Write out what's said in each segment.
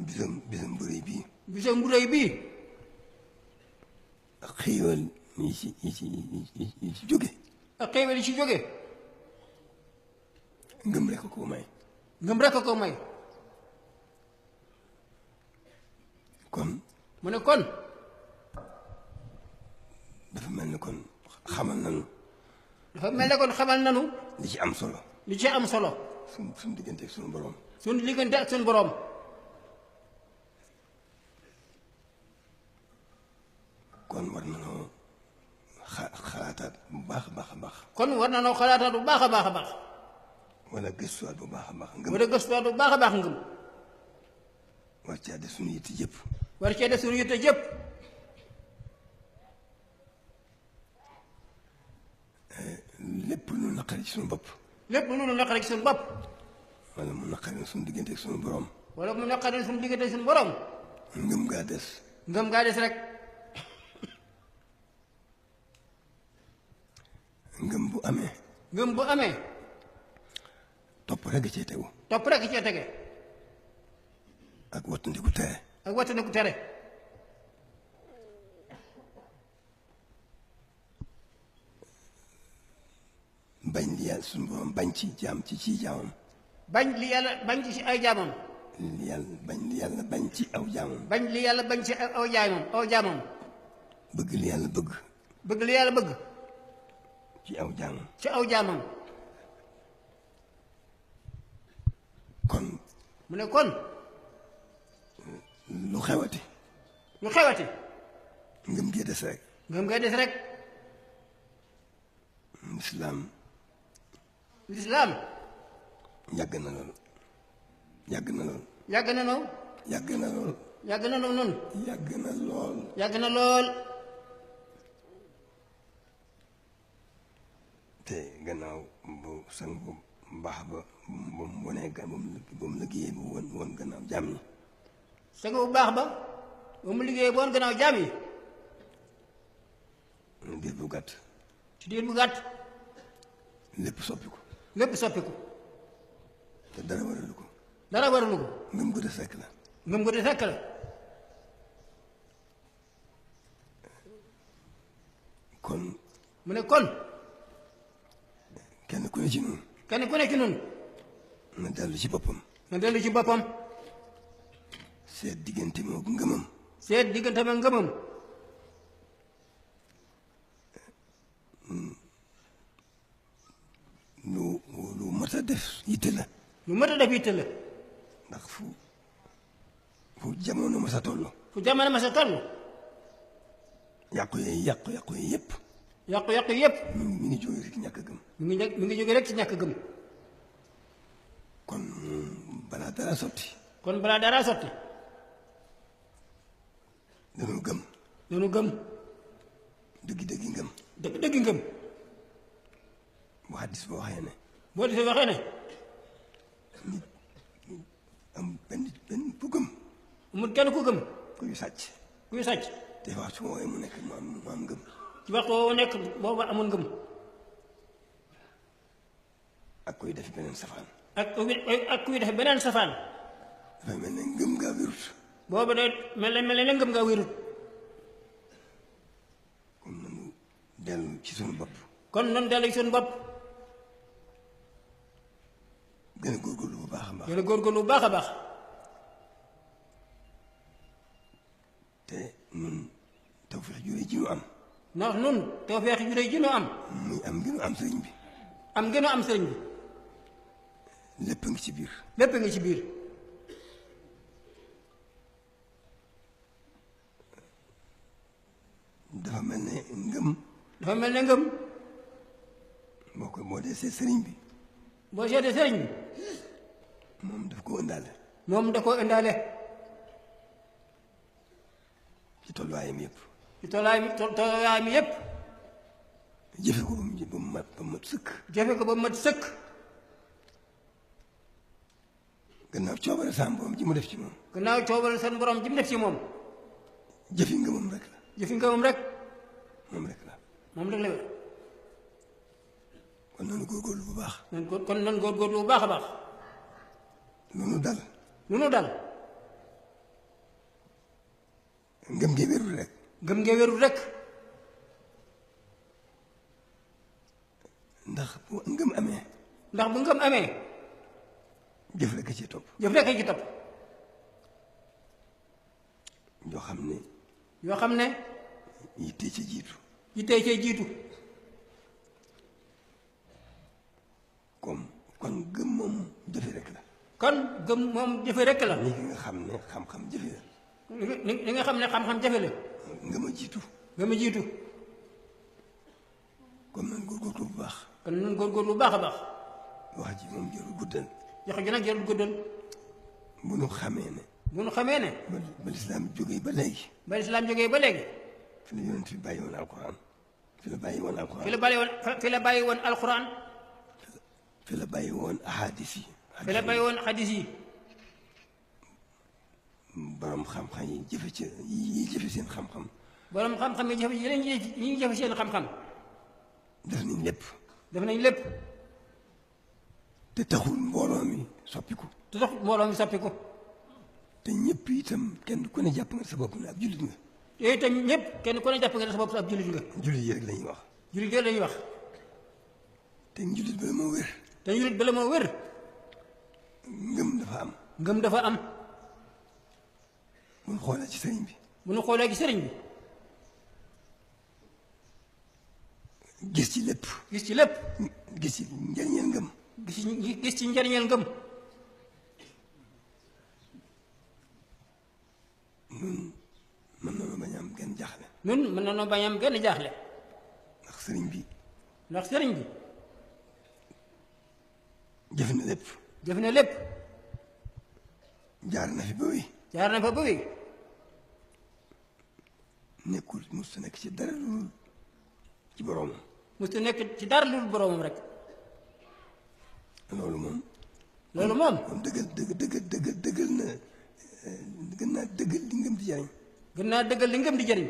bisam bu rëy bii. bisam bu rëy bii. ak xéewal yi ci jóge. ak xéewal yi ci jóge. ngëm rek ko may. ngëm rek ko may. kon. mu ne kon. dafa mel ni kon xamal nanu. dafa mel ne kon xamal nanu. li ci am solo. li ci am solo. suñu diggante ak suñu borom. suñu diggante ak suñu borom. kon war nañoo xalaataat bu baax a baax a baax. kon war nañoo xalaataat bu baax a baax a baax. wala gëstuwaat bu baax a baax ngëm. wala gëstuwaat bu baax a baax ngëm. war cee def suñu yitte yëpp. war cee def suñu yitte yëpp. lépp lu naqari ci suñu bopp. lépp lu naqari ci suñu bopp. wala mu naqari suñu diggante ak suñu borom. wala mu naqari suñu diggante ak suñu borom. ngëm gaa des. ngëm gaa des rek. ngëm bu amee. ngëm bu amee. topp rek cee tegu. topp rek cee tege. ak wattandiku tere. ak wattandiku tere. bañ li yàlla suñu borom bañ ci jaam ci jaamam. bañ li yàlla bañ ci ay jaamam. bañ li yàlla bañ ci aw jaamam. bañ li yàlla bañ ci aw jaamam. bëgg li yàlla bëgg. bëgg li yàlla bëgg. ci aw jaamam. ci aw jaamam. kon. mu ne kon. lu xewati. lu xewati. ngëm gee des rek. ngëm gee des rek. lislaam. lislaam. yàgg na lool. yàgg na lool. yàgg na lool. yàgg na lool. yàgg na lool noonu. yàgg na lool. yàgg na lool. te gannaaw bu sang bu baax ba bu mu wanee ba mu liggéeyee bu woon gannaaw jaam yi. sang bu baax ba ba mu liggéeyee bu woon gannaaw jaam yi. diir bu gàtt. ci diir bu gàtt. lépp soppiku. lépp soppiku. te dara waralu ko. dara waralu ko. ngëm ko des rekk la. ngëm ko des rekk la. kon. mu ne kon. kenn ku ne ci noonu. kenn ku ne ci noonu. na dellu ci boppam. na dellu ci boppam. seet diggante moo ngëmam. seet diggante ma ngëmam. lu mat a def yitte la. lu mat a def yitte la. ndax fu jamono ma sa toll. fu jamono ma sa toll. yàqu yi yëpp. yàqu yëpp. mi ngi jóge rek ci ñàkk a gëm. mi ngi jóge rek ci ñàkk gëm. kon balaa dara sotti. kon balaa dara sotti. dañu gëm. dañu gëm. dëggi ngëm. dëggi ngëm. bu xaddis boo waxee ne. boo defee waxee ne. nit am benn ku gëm. amul kenn ku gëm. kuy sàcc. kuy sàcc. te waxtu woowee mu nekk mu am ngëm. ci waxtu woowu nekk boobu amul ngëm. ak kuy def beneen safaan. ak kuy def beneen safaan. dafay mel ne ngëm ngaa wérut. boobu de mel ne ngëm ngaa wérut. kon nanu dellu ci suñu bopp. kon noonu dellu ci suñu bopp. gën a góorgóorlu bu baax a baax. gën a góorgóorlu bu baax a baax. te nun tawfeex ju rëy ji nu am. ndax nun tawfeex ju rëy ji nu am. muy am gi nu am sëriñ bi. am gi nu am sëriñ bi. lépp a ngi ci biir. lépp a ngi ci biir. dafa mel ne ngëm. dafa mel ne ngëm. boo dee seet sëriñ bi. boo seetee sëriñ bi. moom daf koo ëndaale. moom da koo indaale. ci tolluwaayam yëpp. ci tolluwaayam yëpp. jëfe ko ba mu mat sëkk. jëfe ko ba mu mat sëkk. gannaaw coobare seen borom ji mu def ci moom. gannaaw coobare seen borom ji mu def ci moom. jëfi ngëmam rek la. jëfi ngëmam rek. moom rek la. moom rek la. kon nanu góorgóorlu bu baax. kon nan góorgóorlu bu baax a baax. lu nu dal. lu nu dal. ngëm ngee wérul rek. ngëm ngee wérul rek. ndax bu ngëm amee. ndax bu ngëm amee. jëf rek a ci topp. jëf rek a ci topp. yoo xam ne. yoo xam ne. yittee ca jiitu. yittee ca jiitu. kon gëm moom jëfe rek la. kon gëm moom jëfe rek la. ni nga xam ne xam-xam jëfe la. li nga xam ne xam-xam jëfe la. ngëm a jiitu. ngëm a jiitu. kon nan góorgóorlu bu baax. kon nan góorgóorlu bu baax a baax. wax ji moom jarul guddal. jox ji nag jarul guddal. bu nu xamee ne. bu nu xamee ne. ba lislaam jógee ba léegi. ba lislaam jógee ba léegi. fi la yonent fi bàyyi woon alquran. fi la bàyyi woon alquran. fi la bàyyi woon fi la bàyyi woon alquran. fi la bàyyi woon ahadis yi. fi la bàyyi woon xadis yi. borom xam-xam yi jëfe ci yi jëfe seen xam-xam. borom xam-xam yi jëfe yeneen ñi jëfe seen xam-xam. def nañ lépp. def nañ lépp. te taxul mbooloo mi soppiku. te taxul mbooloo mi soppiku. te ñëpp itam kenn ku ne jàpp nga sa bopp ne ab jullit nga. yooyu itam ñëpp kenn ku ne jàpp nga sa bopp ab jullit nga. jullit yi rek la ñuy wax. jullit yi la ñuy wax. te njullit bala moo wér. te njullit bala moo wér. ngëm dafa am. ngëm dafa am. bu nu xoolee ci sëriñ bi. bu nu xoolee ci sëriñ bi. gis ci lépp. gis ci lépp. gis ci njëriñeel ngëm. gis ci njëriñeel ngëm. nun mën nañoo bañ am genn jaaxle. nun mën nañoo bañ am genn jaaxle. ndax sëriñ bi. ndax sëriñ bi. jëf na lépp. jëf na lépp. jaar na fi ba wéy. jaar na fa ba wéy. nekkul mos nekk ci dara lu ci boroomam. mustu nekk ci dara lu dul boroomam rek. loolu moom. loolu moom. kon dëggal na gën naa dëggal li ngëm di jariñ. gën naa dëggal li ngëm di jariñ.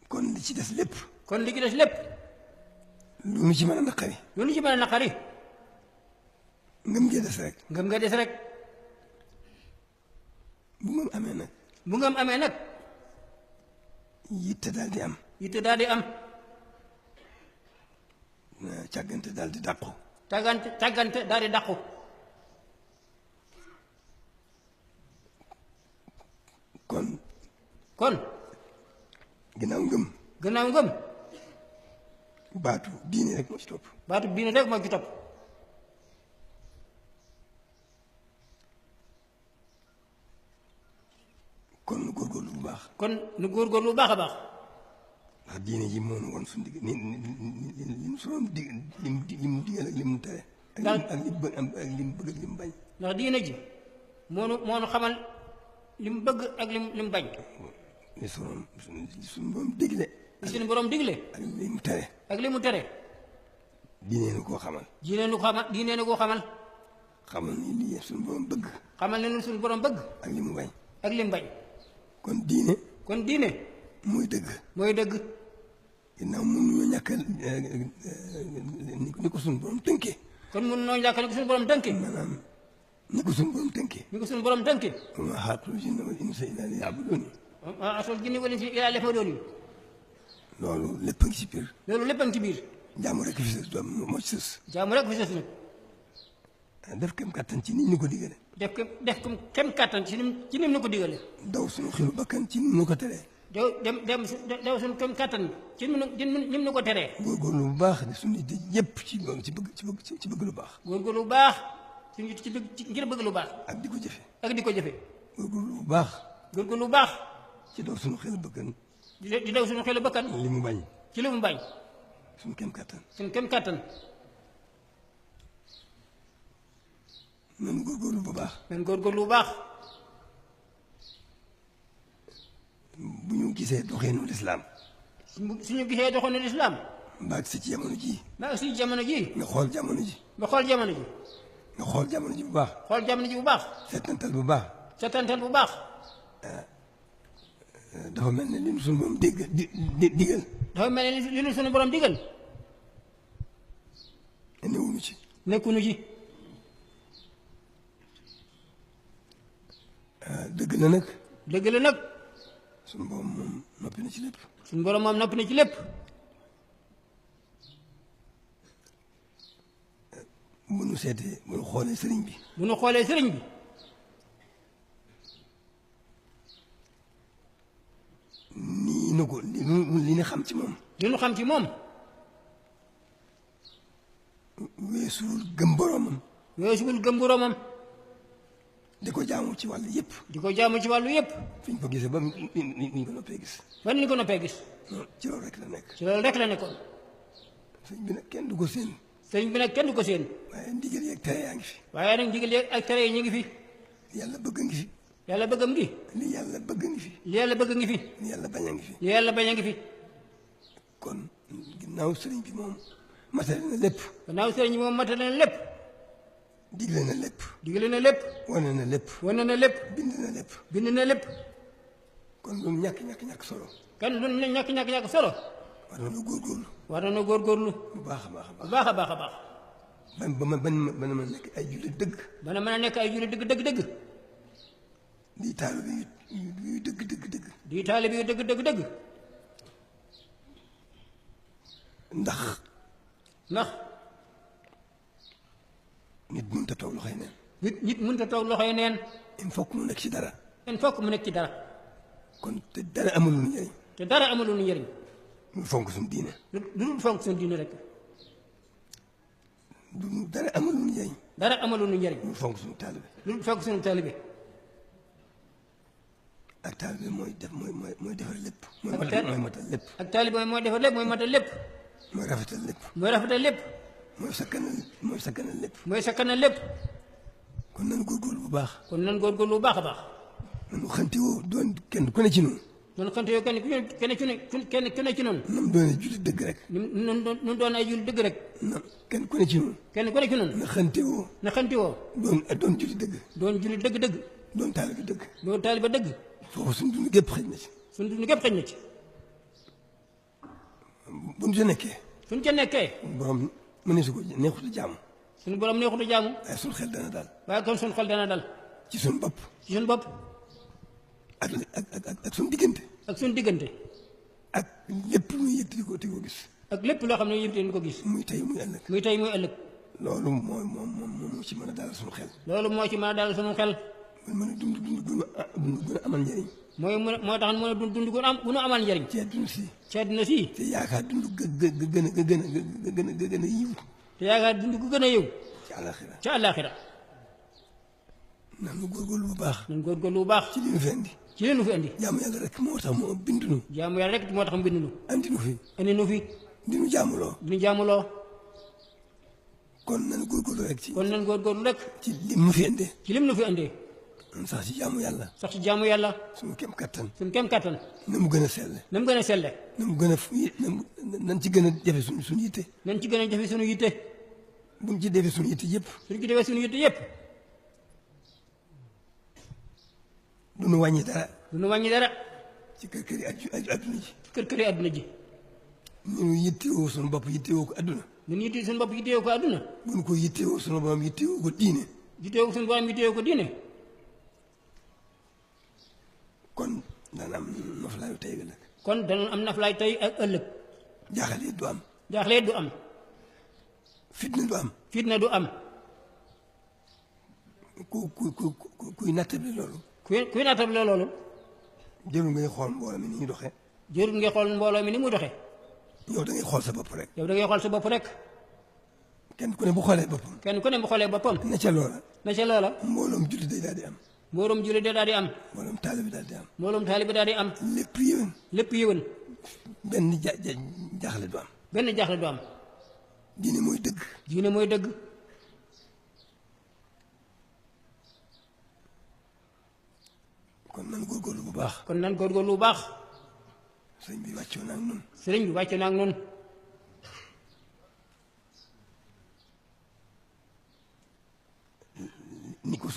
kon li ci des lépp. kon li ci des lépp. lu nu ci mën a naqari. lu nu ci mën a naqari. ngëm ngee des rek. ngëm nga des rek. bu ngëm amee nag. bu ngëm amee nag. yitte daal di am. yitte daal di am. càggante daal di dàqu. càggante daal di dàqu. kon. ginnaaw ngëm. ginnaaw ngëm. baatu diine rek moo ci topp. baatu diine rek moo ci topp. kon nu góorgóorlu bu baax. kon nu góorgóorlu bu baax a baax. ndax diine ji moo nu woon suñu digg li mu soroon dig li mu digal ak li mu tere. ak li mu bëgg ak li mu bëgg ak li mu bañ. ndax diine ji moo nu xamal li mu bëgg ak li mu bañ. li suñu borom digle. li suñu borom digle. ak li mu tere. ak li mu tere. diine nu koo xamal. diine nu xamal diine nu koo xamal. xamal ni lii suñu borom bëgg. xamal ne suñu borom bëgg. ak li mu bañ. ak li mu bañ. kon diine. kon diine. mooy dëgg. mooy dëgg. ginnaaw mënuñoo ñàkk ni ko suñu borom tënkee. kon mënuñoo ñàkk ni ko suñu borom tënkee. maanaam ni ko suñu borom tënkee. ni ko suñu borom tënkee. wa maa xalaqtul jinna wal insa illaa liya'buduun. asul jinni wal insa illaa liya'buduun. loolu lépp a ngi ci biir. loolu lépp a ngi ci biir. jaamu rek fi sës moo ci sës. jaamu rek fi sës nag. def kem kàttan ci ni ñu ko digale. def kem kàttan ci nim nu ko digale. daw suñu xilu bakkan ci ni ñu ko teree. daw suñu kem kàttan ci nim nu ko teree. góorgóorlu bu baax di suñu yitte yëpp ci bëgg lu baax. góorgóorlu bu baax suñu ngir bëgg lu baax. ak di ko jëfe. ak di ko jëfe. góorgóorlu bu baax. góorgóorlu bu baax. ci daw suñu xilu bakkan. di daw suñu xilu bakkan. li mu bañ. ci li mu bañ. suñu kem kàttan. suñu kem kàttan. nan góorgóorlu bu baax. nan góorgóorlu bu baax. bu ñu gisee doxeenu lislaam. suñu gisee doxeenu lislaam. mbaag si ci jamono jii. mbaag si ci jamono jii. nga xool jamono ji. nga xool jamono ji. nga xool jamono ji bu baax. xool jamono ji bu baax. seetantal bu baax. seetantal bu baax. dafa mel ne li nu suñu borom digal. dafa mel ne li nu suñu borom digal. newuñu ci. nekkuñu ci. dëgg la nag dëgg la nag suñu borom moom noppi na ci lépp suñu borom moom noppi na ci lépp bu nu seetee bu nu xoolee sëriñ bi bu nu xoolee sëriñ bi nii nu ko li nu xam ci moom li nu xam ci moom weesuwul gëm boromam weesuwul gëm boromam di ko jaamu ci wàll yëpp di ko jaamu ci wàllu yëpp fi ñu ko gisee ba ni ñu ko noppee gis ban ni ko noppee gis ci loolu rek la nekk ci loolu rek la nekkoon sëriñ bi nag kenn du ko séen sëriñ bi nag kenn du ko séen waaye ndigal yeeg tere yaa ngi fi waaye nag ndigal ak tere yi ñu ngi fi yàlla bëgg ngi fi yàlla bëggam ngi li yàlla bëgg ngi fi li yàlla bëgg ngi fi li yàlla bañ a ngi fi li yàlla bañ a ngi fi kon ginnaaw sëriñ bi moom matale na lépp gannaaw sëriñ bi moom matale na lépp digle na lépp digle na lépp wane na lépp wane na lépp bind na lépp bind na lépp kon lu mu ñàkk solo kan lu ñàkk solo war na lu góorgóorlu war na góorgóorlu bu baax a baax bu baax a baax a baax ba mën a nekk ay jullit dëgg bana mën a nekk ay jullit dëgg di taalibe yu dëgg di taalibe yu dëgg ndax nit mënut a toog loxoy neen nit mënut a toog loxoy neen il faut que mu nekk ci dara il faut que mu nekk ci dara kon te dara amul lu njëriñ te dara amul lu njëriñ lu fonk suñu diine lu dul fonk suñu diine rek dara amul lu njëriñ dara amul lu njëriñ lu fonk suñu taalibe lu fonk suñu taalibe ak taalibe mooy defar lépp mooy matal lépp ak taalibe mooy defar lépp mooy matal lépp mooy rafetal lépp mooy rafetal lépp mooy sakkanal lépp mooy sakkanal lépp kon nan góorgóorlu bu baax kon nan góorgóorlu bu baax a baax nanu xante woo doon kenn ku ne ci noonu doon xante yoo kenn ku ne ci noonu nam doone jullit dëgg rek nun doon ay jullit dëgg rek nam kenn ku ne ci noonu kenn ku ne ci noonu na xante woo doon jullit dëgg doon jullit dëgg doon taalibe dëgg doon taalibe dëgg foofu suñu dund gépp xëj na ci suñu dund gépp xëj na ci buñ ca nekkee suñ ca nekkee borom mëne su ko neexutu jaamu suñu borom neexutu jaamu waaye suñu xel dana dal waaye kon suñu xel dana dal ci suñu bopp ak suñu diggante ak suñu diggante ak lépp lu ñuy yëg di ko gis ak lépp loo xam ne yëg di ko gis muy tey muy ëllëg muy ëllëg loolu moo ci mën a dalal suñu xel loolu moo ci mën a dalal suñu xel mën a dund gën a amal njëriñ moo tax mën a dund gu nu amal njëriñ ci àdduna si ci àdduna si te yaakaar dund gën a yiw te yaakaar dund gu gën a yiw ci àllaaxira nanu góorgóorlu bu baax nanu góorgóorlu bu baax ci li nu fi indi ci li nu fi indi jaamu yàlla rek moo tax moo bind nu jaamu yàlla rek moo tax mu bind nu andi nu fi di nu jaamuloo kon nan góorgóorlu rek ci lim nu fi indee ci lim nu fi indee sax ci jaamu yàlla suñu kem kattan na mu gën a selle na mu gën a nan ci gën a jafe suñu yitte nan ci gën a jafe suñu yitte buñ ci defee suñu yitte yëpp du nu wàññi dara ci kër-këri adduna ji kër-këri adduna ji ñu yittewoo suñu bopp yittewoo ko adduna ñun yitte suñu bopp yittewoo ko adduna buñ ko yittewoo suñu borom yittewoo ko diine kon dana am noflaayu tey ëllëg kon dana am noflaay tey ak ëllëg jaaxle du am fitna du am kuy nattable loolu kuy nattable loolu jërul ngay xool mbooloo mi ni ñu doxee jërul ngay xool mbooloo mi ni muy doxee yow da ngay xool sa bopp rek kenn ku ne bu xoolee boppam na ca loola mbooloom jullit day daal di am mbooloom jullit day daal di am mbooloom taalibe daal di am lépp yëwén benn jaaxle du am diine mooy dëgg kon nan góorgóorlu bu baax sëriñ bi wàccoo na ak nun ni ko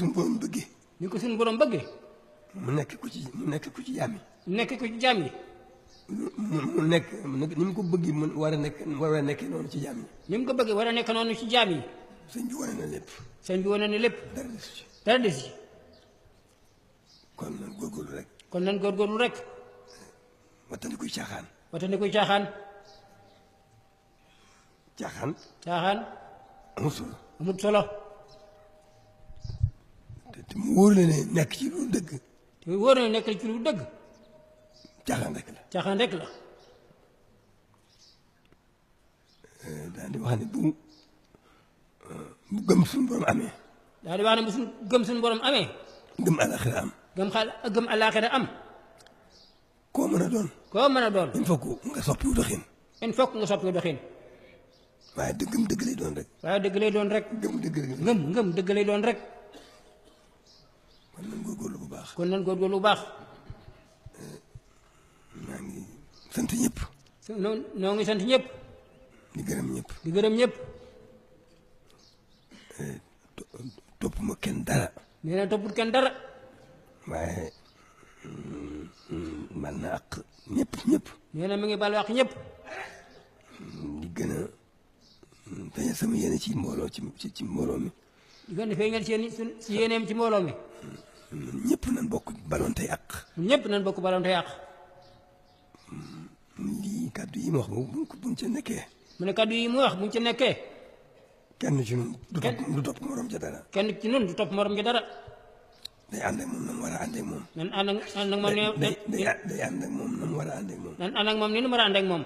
suñu borom bëggee mu nekk ku ci jaam yi mu nekk ni mu ko bëggee mu war a nekk noonu ci jaam yi ni mu ko bëggee war a nekk noonu ci jaam yi sëñ bi wane na lépp dara desu ci kon nan góorgóorlu rek. kon nan góorgóorlu rek. wattandikuy caaxaan. wattandikuy caaxaan. caaxaan. caaxaan. amul solo. amul solo. te mu wóor la ne nekk ci lu dëgg. te wóor na nekk ci lu dëgg. caaxaan rek la. caaxaan rek la. daal di wax ne bu gëm suñu borom amee. daal di wax ne bu gëm suñu borom amee. gëm àllaaxira am. gëm àllaaxira am. koo mën a doon. koo mën a doon. il faut que nga soppiwu doxin. il faut que nga soppiwu doxin. waaye gëm dëgg lay doon rek. waaye dëgg lay doon rek. gëm dëgg rek. ngëm dëgg lay doon rek. kon nan góorgóorlu bu baax. kon nan góorgóorlu bu baax. maa ngi sant ñëpp. noo ngi sant ñëpp. di gërëm ñëpp. di gërëm ñëpp. topp ma kenn dara. nee na toppul kenn dara. waaye man na ak ñëpp. nee na mi ngi baal wax ñëpp. di gën a feeñal sama yéene ci mbooloo ci mbooloo mi. di gën a feeñal ci yéeneem ci mbooloo mi. ñëpp nañ bokk balonte yàq. ñëpp nañ bokk balonte yàq. lii kàddu yi mu wax buñ ca nekkee. mu ne kàddu yi mu wax buñ ca nekkee. kenn ci ñun du topp morom ca dara. kenn ci ñun du topp morom ca dara. day ànd ak moom na mu war a ànd ak moom. nan ànd ak moom day ànd ak moom na mu war a ànd ak moom. nan ànd ak moom ni nu war a ànd ak moom.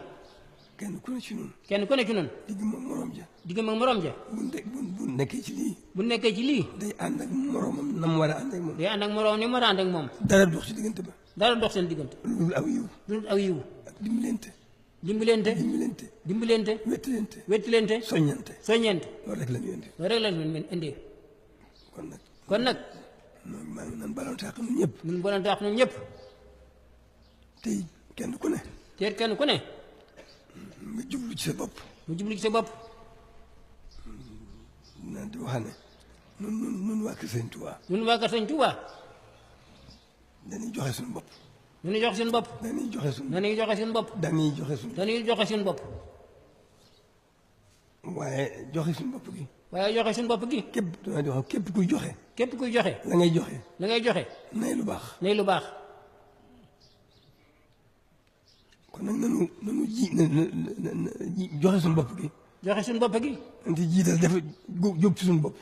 kenn ku ne ci ñun. kenn ku ne ci ñun. digg moom morom ja. digg moom morom ja. bu nekkee ci lii. bu nekkee ci lii. day ànd ak moromam na mu war a ànd ak moom. day ànd ak morom ni mu war a ànd ak moom. dara dox ci diggante ba. dara dox seen diggante. lu dul aw yiw. lu dul aw yiw. ak dimbalante. dimbalante. wettilante. soññante. loolu rek la ñu indi. loolu rek la ñu indi. kon nag. maa ngi naan balonte ak ñun ñëpp. ñun balonte ak ñun ñëpp. tey kenn ku ne. nga jublu ci sa bopp. naan di wax ne nun waa kër Sëñ Tuubaa. dañuy joxe suñu bopp. dañuy joxe suñu bopp. waaye joxe suñu bopp gi. képp kuy joxe. la ngay joxe. nay lu baax. kon nag nanu joxe suñu bopp gi. di jiital jóg ci suñu bopp.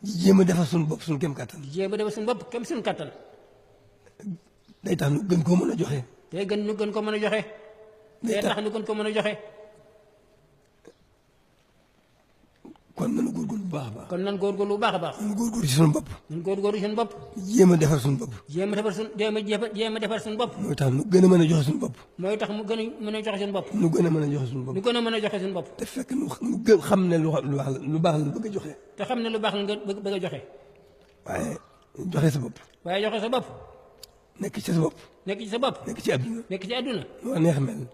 jéem a defar suñu bopp suñu kem kattan. day tax nu gën koo mën a joxe. day tax nu gën ko mën a joxe. kon nanu góorgóorlu bu baax a baax. nanu góorgóorlu ci suñu bopp. jéem a defar suñu bopp. jéem a defar suñu bopp. mooy tax nu gën a mën a joxe suñu bopp. nu gën a mën a joxe suñu bopp. te fekk nu xam ne lu baax la bëgg a joxe. nga bëgg a joxe. waaye joxe sa bopp. nekk ci sa bopp. nekk ci àdduna.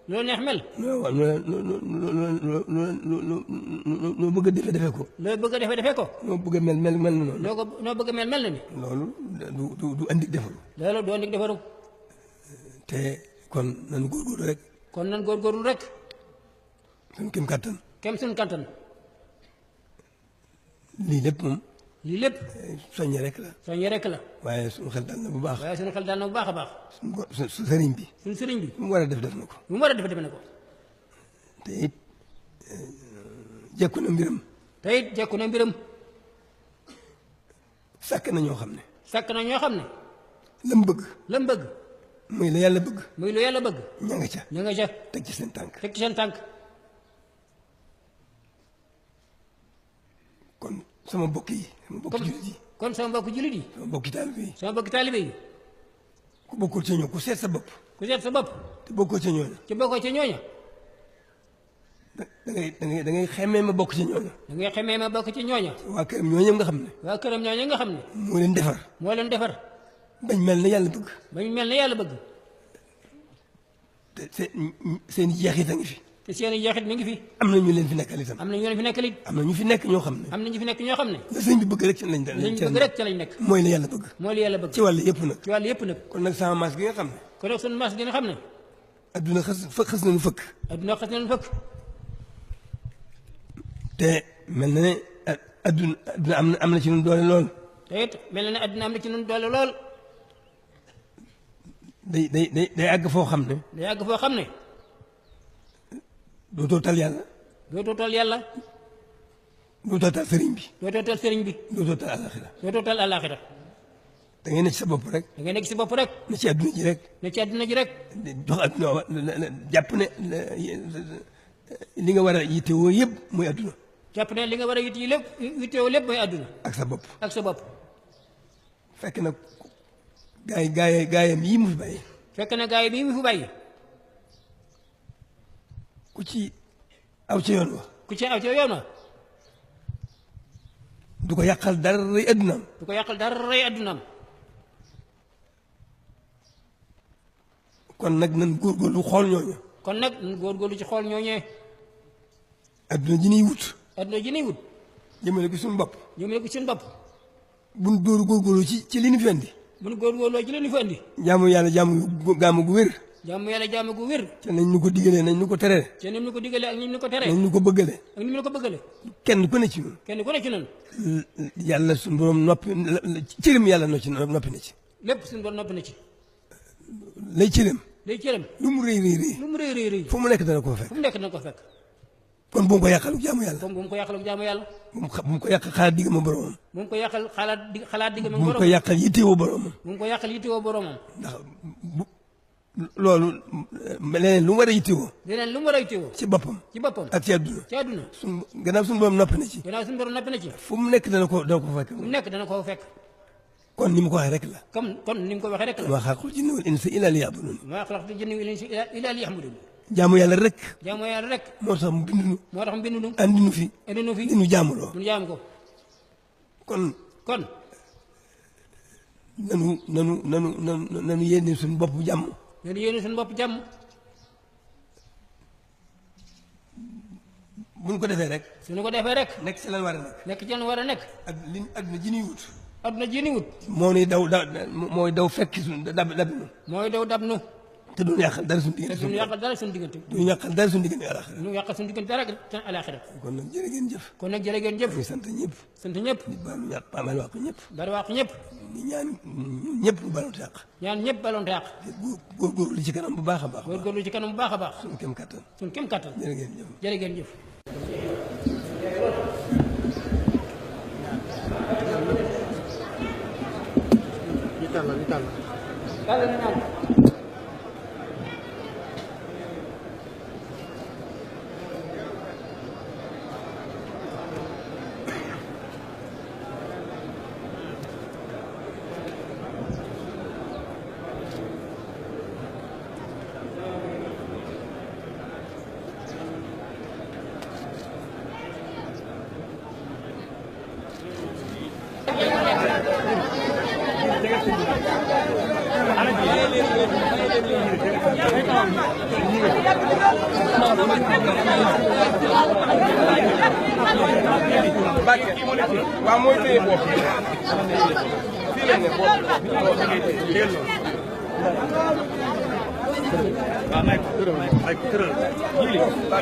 loo neex mel. loo bëgg a defee ko. loo bëgg a mel na noonu. loolu du andi defaru. te kon nanu góorgóorlu rek. suñu kem kattan. lii lépp moom. soññe rek la. waaye suñu xel dal na bu baax. a baax. suñu sëriñ bi. lu mu war a def na ko. te it jekku na mbiram. sàkk na ñoo xam ne. lam bëgg. muy la yàlla bëgg. ña nga ca. teg ci seen tànk. kon sama mbokk jullit yi. sama mbokki taalibe yi. ku bokkul ca ñoom ku seet sa bopp. te bokkoo ca ñooña. da ngay xemmee ma bokk ca ñooña. waa këram ñooña nga xam ne. moo leen defar. bañ mel na yàlla bëgg. te seen jeexit a ngi fi. am na ñu leen fi nekkal itam. am na ñu fi nekk ñoo xam ne. la sëñ bi bëgg rek ca lañ nekk. mooy la yàlla bëgg. ci wàll yëpp nag. kon nag sama maas gi nga xam ne. adduna xas nañu fëkk. te mel na ne adduna am na ci ñun doole lool. te it mel na adduna am na ci nun doole lool. day àgg foo xam ne. day àgg foo xam ne. dootoo tal yàlla. dootoo tal yàlla. dootoo tal sëriñ bi. dootoo tal sëriñ bi. dootoo tal àllaaxira. dootoo tal àllaaxira. da ngay nekk ci sa bopp rek. da ngay nekk ci bopp rek. ne ci adduna ji rek. ne ci adduna ji rek. jox adduna jàpp ne li nga war a yittewoo yëpp mooy adduna. jàpp ne li nga war a yittewoo lépp mooy adduna. ak sa bopp. ak sa bopp. fekk na gaayam yii mu fi bàyyi. fekk na gaay bii mu fi bàyyi. ku ci aw ci yoon wa. ku ci aw ci yoon wa. du ko yàqal dara rëy addunaam. du ko yàqal dara rëy addunaam. kon nag nan góorgóorlu xool ñooñu. kon nag nan góorgóorlu ci xool ñooñee. adduna ji niy wut. adduna ji niy wut. jëmale ko suñu bopp. jëmale ko suñu bopp. buñ dóoru góorgóorlu ci li ñu fi andi. buñ góorgóorloo ci li ñu fi andi. jaamu yàlla jaamu gu wér. jaamu yàlla jaamu gu wér. te nañ ñu ko digalee nañ ñu ko teree. te nañ ñu ko digalee ak ni ñu ko teree. nañ ñu ko bëggalee. ak ni ñu ko bëggalee. kenn ku ne ci ñun. kenn ku ne ci ñun. yàlla suñu borom noppi cëram yàlla noppi na ci. lépp suñu borom noppi na ci. lay cëram. lay cëram. lu mu rëy rëy rëy. lu mu rëy rëy rëy. fu mu nekk dana ko fekk. fu mu nekk dana ko fekk. kon bu mu ko yàqal jaamu yàlla. kon bu mu ko yàqal jaamu yàlla. bu mu ko yàqal xalaat digg ma boromam. bu mu ko yàqal xalaat digg ma boromam. bu mu ko yàqal yittewoo boromam. bu mu ko yàqal yittewoo boromam. ndax loolu leneen lu mu war a yittewoo. leneen lu mu war a yittewoo. ci boppam. ci boppam ak ci àdduna. ci àdduna. gannaaw suñu borom noppi na ci. gannaaw suñu borom noppi na ci. fu mu nekk dana ko fekk. fu mu nekk dana ko fekk. kon ni mu ko waxee rek la. kon ni mu ko waxee rek la. maa xalaqtul jinna wal insa illa liya'budun. maa xalaqtul jinna wal insa illa liya'budun. jaamu yàlla rek. jaamu yàlla rek. moo tax mu bind nu. moo tax mu bind nu. andi nu fi. andi nu fi. di nu jaamuloo. nu jaamu ko. kon. nanu yéene suñu bopp jàmm. nanu yéene suñu bopp jàmm. buñ ko defee rek. suñu ko defee rek. nekk ci lan war a nekk. nekk ci lan war a nekk. ak li adduna ji ñuy wut. adduna ji ñuy wut. mooy daw fekki suñu dab nu. mooy daw dab nu. te duñu yàqal dara suñu diggante. te duñu yàqal dara suñu diggante. duñu yàqal dara suñu diggante alaxira. duñu yàqal suñu diggante dara te alaxira. kon nag jërë ngeen jëf. kon nag jërë ngeen jëf. ñu sant ñëpp. sant ñëpp. di baalu ñàkk baamal wax ñëpp. bari wax ñëpp. di ñaan ñëpp lu balonte yàq. ñaan ñëpp balonte yàq. góorgóorlu ci kanam bu baax a baax. góorgóorlu ci kanam bu baax a baax. suñu kem kattan. suñu kem kattan. jërë ngeen jëf. jërë ngeen jëf. waaw mooy téye bopp fii la ne bopp waaw may ko tëral jili la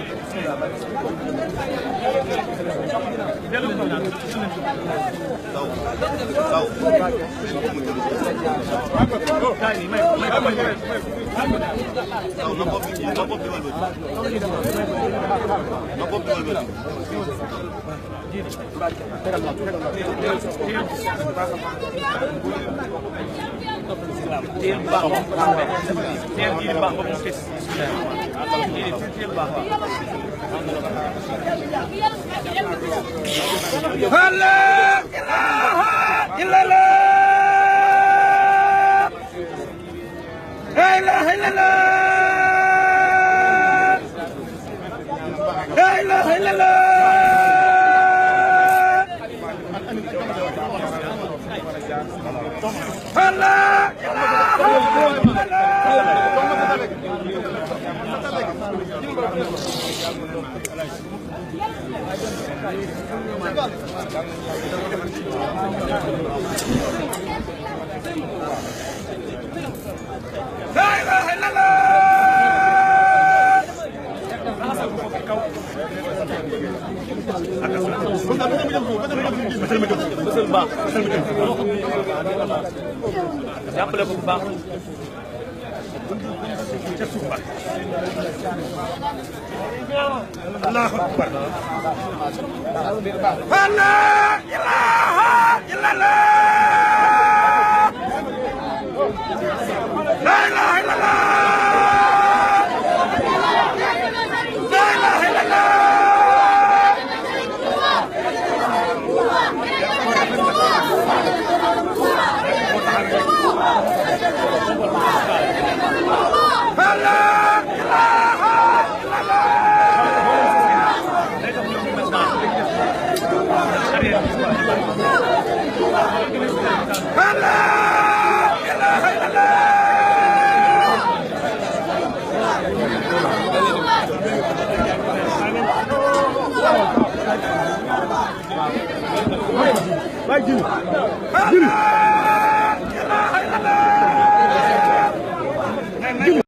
bësal baax jàppale ko bu baax Allahu akbar la ilaha illallah la ilaha illallah la ilaha illallah Vai, Júlio! Júlio!